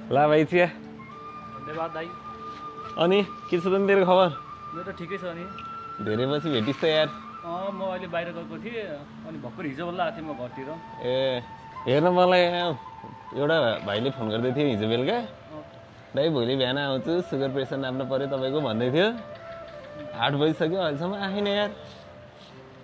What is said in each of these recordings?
ला भाइ चिया। धन्यवाद दाइ। अनि के छ त तेरो खबर? मेरो त ठिकै छ नि। धेरै पछि भेटिस् त यार। म अहिले बाहिर गएको थिएँ अनि भर्खर हिजो बेला आएको थिएँ म घरतिर। ए हेर्न मलाई एउटा भाइले फोन गर्दै थियो हिजो बेलुका। दाइ भोलि बिहान आउँछु, सुगर प्रेसर नाप्नु पर्यो तपाईँको भन्दै थियो। 8 बजिसक्यो अहिलेसम्म आएन यार।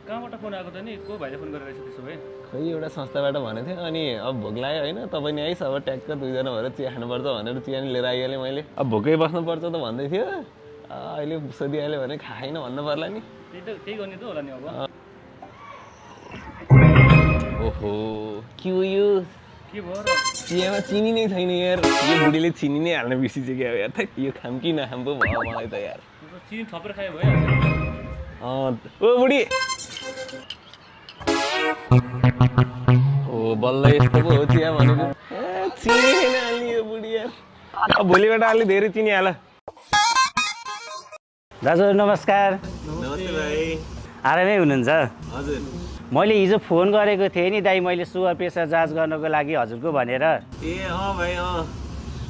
कहाँबाट फोन आएको त नि? को भाइले फोन गरेर रहेछ त्यसो भए? खै एउटा संस्थाबाट भनेको थियो। अनि अब भोक लाग्यो होइन, तपाईँ नि आइस, अब ट्याक्क 2 जना भएर चिया खानुपर्छ भनेर चिया नि लिएर आइहालेँ मैले। अब भोकै बस्नुपर्छ त भन्दै थियो। अहिले सोधिहाल्यो भने खाएन भन्नु पर्ला नि। त्यही गर्ने त होला नि अब। ओहो के हो यो? के भयो र? चियामा चिनी नै छैन यार। यो बुढीले चिनी नै हाल्न बिर्सिसक्यो यार। यो खाम कि नखाम पो भयो मलाई त यार। चिनी थपेर खायो भइहाल्छ। ओ बुढी, ओ बल्ल यस्तो पो हो चिया भनेको। चिनी किन हाल्ने यो बुढी यार? अब भोलिबाट अलि धेरै चिनी हाल। दाजु नमस्कार। नमस्ते भाइ। आरामै हुनुहुन्छ? हजुर। मैले हिजो फोन गरेको थिएँ नि दाइ, मैले सुगर प्रेसर जाँच गर्नको लागि हजुरको भनेर। ए भाइ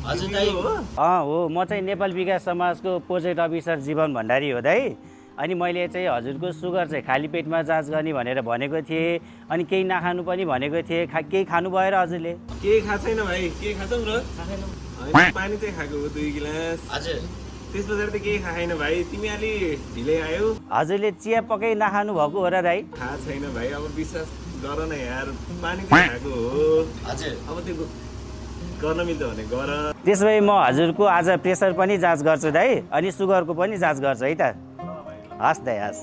हजुर दाइ हो, म चाहिँ नेपाल विकास समाजको प्रोजेक्ट अफिसर जीवन भण्डारी हो दाइ। अनि मैले चाहिँ हजुरको सुगर चाहिँ खाली पेटमा जाँच गर्ने भनेर भनेको थिएँ। अनि केही नखानु पनि भनेको थिएँ। केही खानु भयो र हजुरले? केही खाएको छैन भाइ। के खान्छौ र? पानी चाहिँ खाएको हो 2 गिलास। हजुर। त्यस पछाडि त केही खाएन भाइ। तिमी अलि ढिलै आयो। हजुरले चिया पक्कै नखानु भएको हो र दाइ? थाहा छैन भाइ, अब विश्वास गर न यार। पानी चाहिँ खाएको हो। हजुर। अब त्यो गर्न मिल्छ भने गर। त्यसो भए म हजुरको आज प्रेसर पनि जाँच गर्छु दाइ, अनि सुगरको पनि जाँच गर्छु है त। हस् दाइ, हस्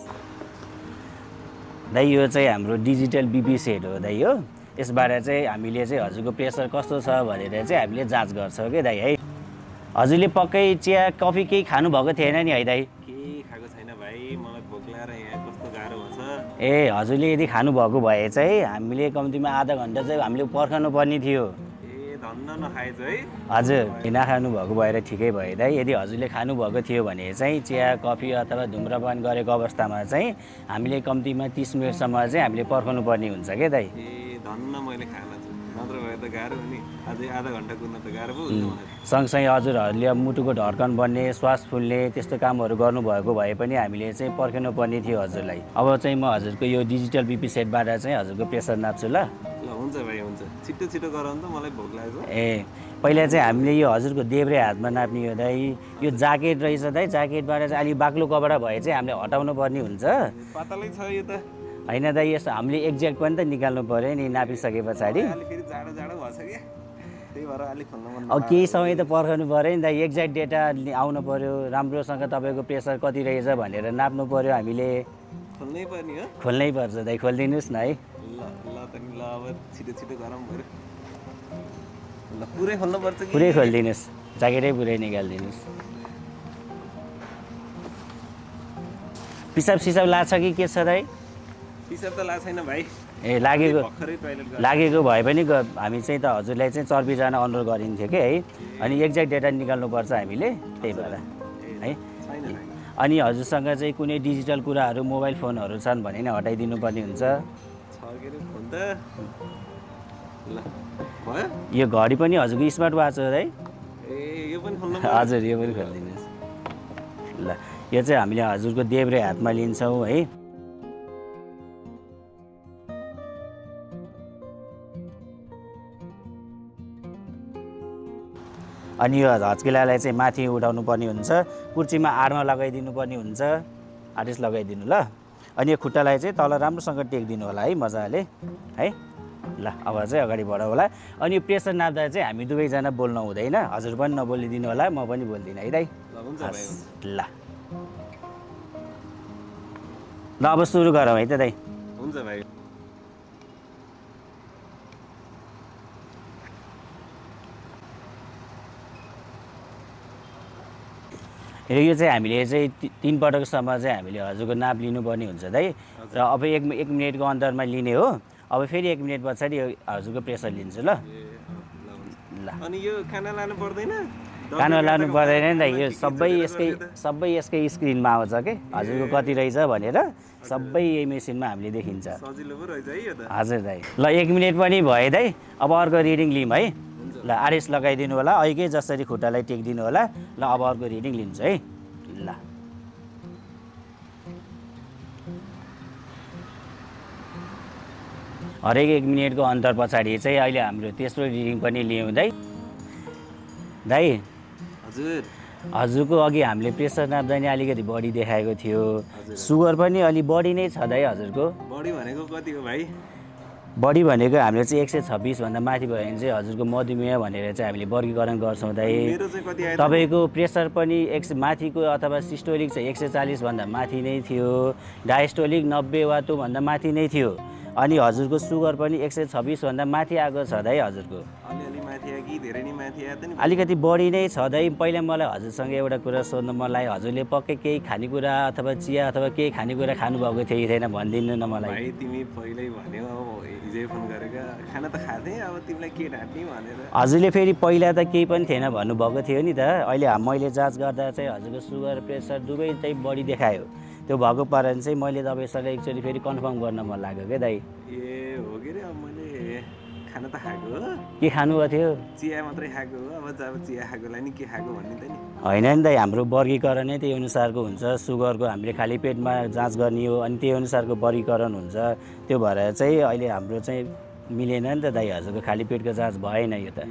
दाइ। यो चाहिँ हाम्रो डिजिटल बिपी सेट हो दाइ। हो, यसबाट चाहिँ हामीले चाहिँ हजुरको प्रेसर कस्तो छ भनेर चाहिँ हामीले जाँच गर्छौँ क्या दाइ है। हजुरले पक्कै चिया कफी केही खानुभएको थिएन नि है दाइ? केही खाएको छैन भाइ, मलाई भोक लागेर यहाँ कस्तो गाह्रो हुन्छ। ए हजुरले यदि खानुभएको भए चाहिँ हामीले कम्तीमा आधा घन्टा चाहिँ हामीले पर्खनु पर्ने थियो। धन्न नखाएछ है। हजुर, नखानु भएको भएर ठिकै भयो दाइ। यदि हजुरले खानुभएको थियो भने चाहिँ चिया कफी अथवा धुम्रपान गरेको अवस्थामा चाहिँ हामीले कम्तीमा 30 मिनटसम्म चाहिँ हामीले पर्खनु पर्ने हुन्छ क्या दाइ। ए धन्न मैले खान छु, नत्र भए त गाह्रो हुने। अझै आधा घन्टा कुर्न त गाह्रो पो हुन्छ मलाई। सँगसँगै हजुरहरूले अब मुटुको ढड्कन बन्ने, श्वास फुल्ने त्यस्तो कामहरू गर्नुभएको भए पनि हामीले चाहिँ पर्खिनु पर्ने थियो हजुरलाई। अब चाहिँ म हजुरको यो डिजिटल बिपी सेटबाट चाहिँ हजुरको प्रेसर नाप्छु ल। हुन्छ भाइ, हुन्छ। छिट्टो छिट्टो गराउनु त, मलाई भोक लागेको। ए पहिला चाहिँ हामीले यो हजुरको देब्रे हातमा नाप्ने हो दाइ। यो ज्याकेट रहेछ दाइ, ज्याकेटबाट चाहिँ अलिक बाक्लो कपडा भए चाहिँ हामीले हटाउनु पर्ने हुन्छ। पातलै छ यो त। होइन दाइ, यसो हामीले एक्ज्याक्ट पनि त निकाल्नु पऱ्यो नि नापिसके पछाडि। फेरि जाडो जाडो भएछ कि त्यही भएर अलिक खोल्न मन। अब केही समय त पर्खनु पऱ्यो नि दाइ। एक्ज्याक्ट डेटा आउनु पऱ्यो, राम्रोसँग तपाईँको प्रेसर कति रहेछ भनेर नाप्नु पऱ्यो हामीले। खोल्नै पर्ने हो? खोल्नै पर्छ दाइ, खोलिदिनुहोस् न है। ल त नि, ल अब छिटो छिटो गरौँ पऱ्यो। ल पुरै खोल्नुपर्छ कि? पुरै खोलिदिनुहोस्, ज्याकेटै पुरै निकालिदिनुहोस्। पिसाब सिसाब लाग्छ कि के छ दाइ? पिसाब त लाग्छ छैन भाइ। ए लागेको भए पनि हामी चाहिँ त हजुरलाई चाहिँ चर्बी जान अनुरोध गरिन्थ्यो कि है। अनि एक्ज्याक्ट डेटा निकाल्नुपर्छ हामीले, त्यही भएर है। अनि हजुरसँग चाहिँ कुनै डिजिटल कुराहरू मोबाइल फोनहरू छन् भने नै हटाइदिनु पर्ने हुन्छ। यो घडी पनि हजुरको स्मार्ट वाच हो है? हजुर, यो पनि खोलिदिनुहोस् ल। यो चाहिँ हामीले हजुरको देब्रे हातमा लिन्छौँ है। अनि यो हच्किलालाई चाहिँ माथि उठाउनु पर्ने हुन्छ, कुर्चीमा आडमा लगाइदिनु पर्ने हुन्छ। आर्टिस लगाइदिनु ल। अनि यो खुट्टालाई चाहिँ तल राम्रोसँग टेक्दिनु होला है, मजाले है। ल अब चाहिँ अगाडि बढाउ होला। अनि यो प्रेसर नाप्दा चाहिँ हामी दुवैजना बोल्नु हुँदैन। हजुर पनि नबोलिदिनु होला, म पनि बोल्दिनँ है दाइ। ल ल अब सुरु गरौँ है त दाइ। हुन्छ भाइ। र यो चाहिँ हामीले चाहिँ 3 पटकसम्म चाहिँ हामीले हजुरको नाप लिनुपर्ने हुन्छ दाइ। र अब 1 मिनटको अन्तरमा लिने हो। अब फेरि 1 मिनट पछाडि हजुरको प्रेसर लिन्छु ल। ल अनि यो खाना लानु पर्दैन? खाना लानु पर्दैन नि दाइ। यो सबै यसकै स्क्रिनमा आउँछ के हजुरको कति रहेछ भनेर। सबै यही मेसिनमा हामीले देखिन्छ। सजिलो पो रहेछ है यो त। हजुर दाइ। ल 1 मिनट पनि भयो दाइ। अब अर्को रिडिङ लिऊँ है। ल आरएस लगाइदिनु होला, अहिलेकै जसरी खुट्टालाई टेक्दिनु होला। ल अब अर्को रिडिङ लिन्छु है। ल हरेक 1 मिनेटको अन्तर पछाडि चाहिँ अहिले हाम्रो तेस्रो रिडिङ पनि लियौँ दाइ। दाइ हजुर हजुरको अघि हामीले प्रेसर नाप्दा नि अलिकति बढी देखाएको थियो, सुगर पनि अलि बढी नै छ दाइ हजुरको। बढी भनेको कति हो भाइ? बढी भनेको हामीले चाहिँ 126 भन्दा माथि भयो भने चाहिँ हजुरको मधुमेह भनेर चाहिँ हामीले वर्गीकरण गर्छौँ दाइ। मेरो चाहिँ कति आयो? तपाईँको प्रेसर पनि माथिको अथवा सिस्टोलिक चाहिँ 140 भन्दा माथि नै थियो, डायस्टोलिक 90 वा त्योभन्दा माथि नै थियो। अनि हजुरको सुगर पनि 126 भन्दा माथि आएको छ दाइ हजुरको। अलिअलि माथि आयो कि धेरै नै माथि आयो त नि? अलिकति बढी नै छ दाइ। पहिला मलाई हजुरसँग एउटा कुरा सोध्नु मन लाग्यो, हजुरले पक्कै केही खानेकुरा अथवा चिया अथवा केही खानेकुरा खानुभएको थियो कि थिएन भनिदिनु न मलाई। भाइ तिमी पहिल्यै भन्यौ, अब हिजै फोन गरेका खाना त खाँदै, अब तिमीलाई के ढाँट्ने भनेर। हजुरले फेरि पहिला त केही पनि थिएन भन्नुभएको थियो नि त। अहिले मैले जाँच गर्दा चाहिँ हजुरको सुगर प्रेसर दुवै चाहिँ बढी देखायो। त्यो भएको कारण चाहिँ मैले तपाईँसँग एकचोटि फेरि कन्फर्म गर्न मन लाग्यो क्या दाइ। ए हो के रे? अब मैले खाना त खाएको हो, के खानुभएको थियो? चिया मात्रै खाएको हो। अब चिया खाएकोलाई नि के खाएको भन्ने त नि? होइन नि दाइ, हाम्रो वर्गीकरण नै त्यही अनुसारको हुन्छ। सुगरको हामीले खाली पेटमा जाँच गर्ने हो अनि त्यही अनुसारको वर्गीकरण हुन्छ। त्यो भएर चाहिँ अहिले हाम्रो चाहिँ मिलेन नि त दाइ, हजुरको खाली पेटको जाँच भएन यो त।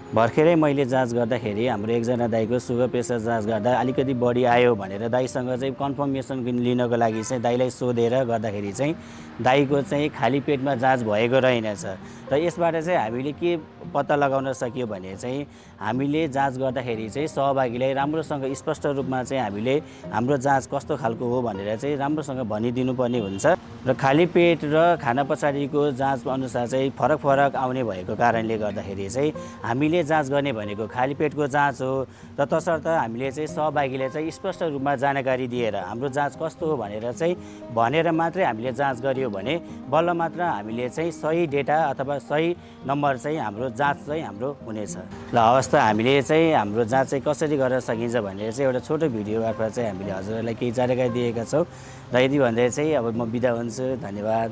भर्खरै मैले जाँच गर्दाखेरि हाम्रो एकजना दाइको सुगर प्रेसर जाँच गर्दा अलिकति बढी आयो भनेर दाइसँग चाहिँ कन्फर्मेसन लिनको लागि चाहिँ दाइलाई सोधेर गर्दाखेरि चाहिँ दाइको चाहिँ खाली पेटमा जाँच भएको रहेनछ। र यसबाट चाहिँ हामीले के पत्ता लगाउन सकियो भने चाहिँ हामीले जाँच गर्दाखेरि चाहिँ सहभागीलाई राम्रोसँग स्पष्ट रूपमा चाहिँ हामीले हाम्रो जाँच कस्तो खालको हो भनेर चाहिँ राम्रोसँग भनिदिनु पर्ने हुन्छ। र खाली पेट र खाना पछाडिको जाँच अनुसार चाहिँ फरक फरक आउने भएको कारणले गर्दाखेरि चाहिँ हामीले जाँच गर्ने भनेको खाली पेटको जाँच हो। र तसर्थ हामीले चाहिँ सहभागीलाई चाहिँ स्पष्ट रूपमा जानकारी दिएर हाम्रो जाँच कस्तो हो भनेर चाहिँ भनेर मात्रै हामीले जाँच गरियो भने बल्ल मात्र हामीले चाहिँ सही डेटा अथवा सही नम्बर चाहिँ हाम्रो जाँच चाहिँ हाम्रो हुनेछ। ल अवस्था हामीले चाहिँ हाम्रो जाँच चाहिँ कसरी गर्न सकिन्छ भनेर चाहिँ एउटा छोटो भिडियो मार्फत चाहिँ हामीले हजुरहरूलाई केही जानकारी दिएका छौँ। र यदि भन्दै चाहिँ अब म बिदा हुन्छु। धन्यवाद।